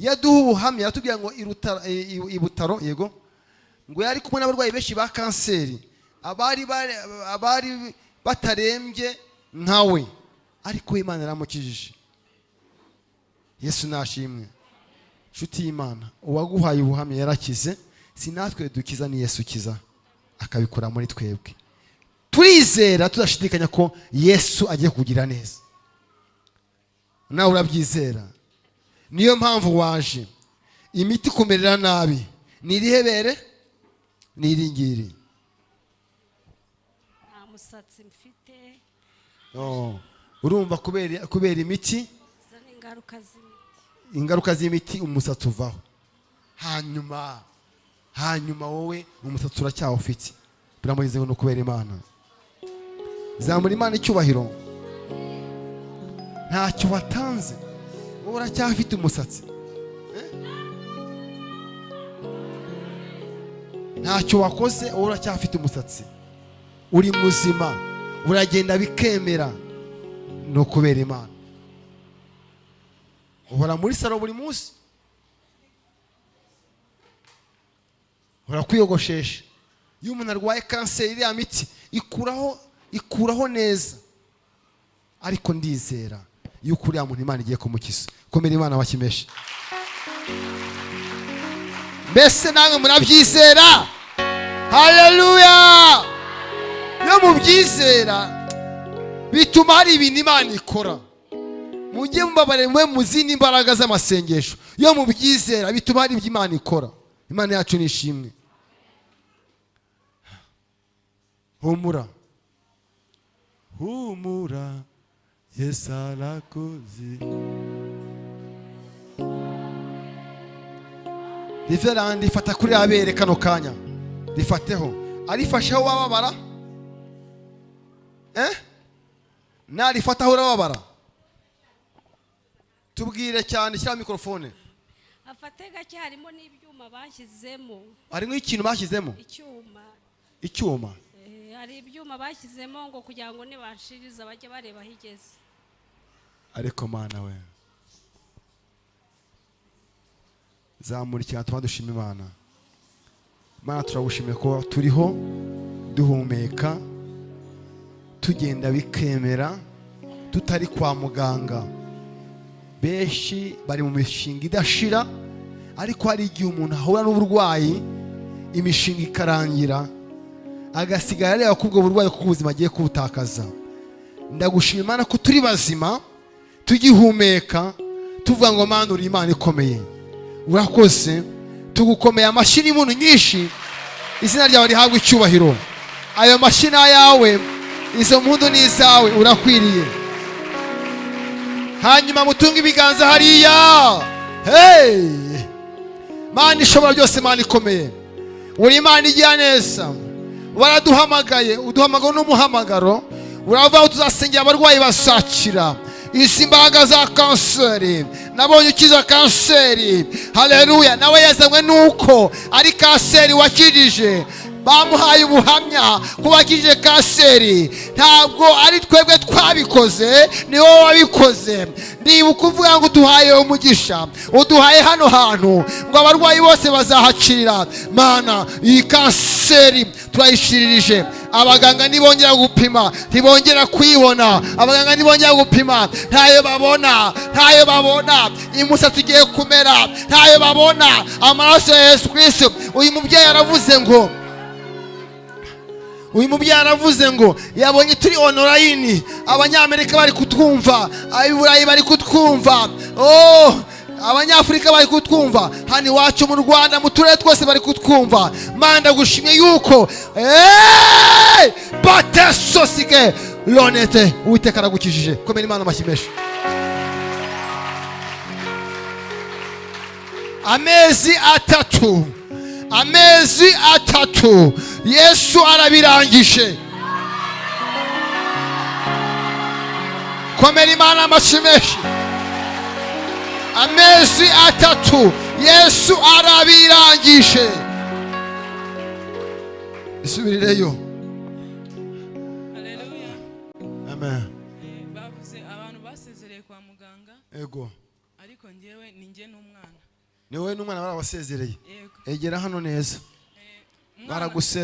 Yaduha ubuhamya yatubwira ngo i Butaro, yego, ngo yari kumwe n'abarwayi benshi ba kanseri, abari batarembye nkawe, ariko Imana yaramukijije. Yesu nashimwe. Nshuti y'Imana, uwaguhaye ubuhamya yarakize. Si natwe dukiza, ni Yesu ukiza akabikora muri twebwe. Turizera tudashidikanya ko Yesu agiye kugira neza. Nawe urabyizera, niyo mpamvu waje. Imiti kumerera nabi ni irihebere, ni iringiri. Nta musatsi mfite. Urumva kubera imiti, izo ni ingaruka z'imiti. Ingaruka z'imiti, umusatsi uvaho. Hanyuma wowe umusatsi uracyawufite. Biramugeze ngo ni ukubera Imana. Zamura Imana icyubahiro. Ntacyo watanze, wowe uracyafite umusatsi. Ntacyo wakoze, wowe uracyafite umusatsi, uri muzima, uragenda bikemera, ni ukubera Imana. Uhora muri salo buri munsi, uhora kwiyogoshesha. Iyo umuntu arwaye kanseri, iriya miti ikuraho neza, ariko ndizera yuko uriya muntu Imana igiye kumukiza. Komera Imana bakimeshe. Mbese namwe murabyizera? Haleluya! Iyo mubyizera bituma hari ibintu Imana ikora. Mujye mubabare mwe mu zindi mbaraga z'amasengesho. Iyo mubyizera bituma hari ibyo Imana ikora. Imana yacu ni ishimwe. Humura, humura, Yesu arakoze. Reverend, ifata kuri abere kano kanya, rifateho. Arifasheho wababara? Narifataho urababara? Tubwire cyane, shyira mikrofone. Afate gake, harimo n'ibyuma bashyizemo. Harimo ikintu bashyizemo? Icyuma. Icyuma? Hari ibyuma bashyizemo ngo kugira ngo nibanshiriza bajye bareba aho igeze. Ariko Mana we, zamurikira tuba dushima Imana. Mana, turagushimiye ko turiho duhumeka, tugenda bikemera, tutari kwa muganga. Benshi bari mu mishinga idashira, ariko hari igihe umuntu ahura n'uburwayi imishinga ikarangira, agasigara areba ko ubwo burwayi kuko ubuzima agiye kubutakaza. Ndagushima Imana ko turi bazima, tugihumeka, tuvuga ngo Mana uri Imana ikomeye, urakoze. Tugukomeye amashyi n'impundu nyinshi, izina ryawe rihabwe icyubahiro. Ayo mashyi ni ayawe, izo mpundu ni izawe, urakwiriye. Hanyuma mutunge ibiganza hariya. Hey! Mana ishobora byose, Mana ikomeye, uri Imana igira neza. Waraduhamagaye, uduhamagaro n'umuhamagaro, uravuga ngo tuzasengera abarwayi basakira izi mbaraga za kanseri. Nabonye ukiza kanseri, haleluya. Nawe yazanywe nuko ari kanseri wakijije, bamuhaye ubuhamya ko wakijije kanseri. Ntabwo ari twebwe twabikoze, ni wowe wabikoze. Niba uvuga ngo uduhaye umugisha, uduhaye hano hantu ngo abarwayi bose bazahakirira. Mana, iyi kanseri turayishiririje. Abaganga ntibongera gupima, ntibongera kuyibona. Abaganga ntibongera gupima, ntayo babona, ntayo babona. Imusatsi igiye kumera, ntayo babona. Amaraso ya Yesu Kristo. Uyu mubyeyi aravuze ngo, uyu mubyeyi aravuze ngo yabonye turi online, abanyamerika bari kutwumva, abiburayi bari kutwumva, oh, abanyafurika bari kutwumva, hano iwacu mu Rwanda mu turere twose bari kutwumva. Mana, ndagushimye yuko batesosike lonete, Uwiteka aragukijije. Komera Imana amashyi menshi. Amezi atatu, amezi atatu, Yesu arabirangije. Komera Imana amashyi menshi. Amezi atatu, Yesu arabirangije. Isubirireyo. Haleluya. Amen. Bavuze abantu basezereye kwa muganga. Ego. Ariko njyewe ni njye n'umwana. Ni wowe n'umwana barabasezereye? Yego. Egera hano neza. Umwana- Baragusezereye.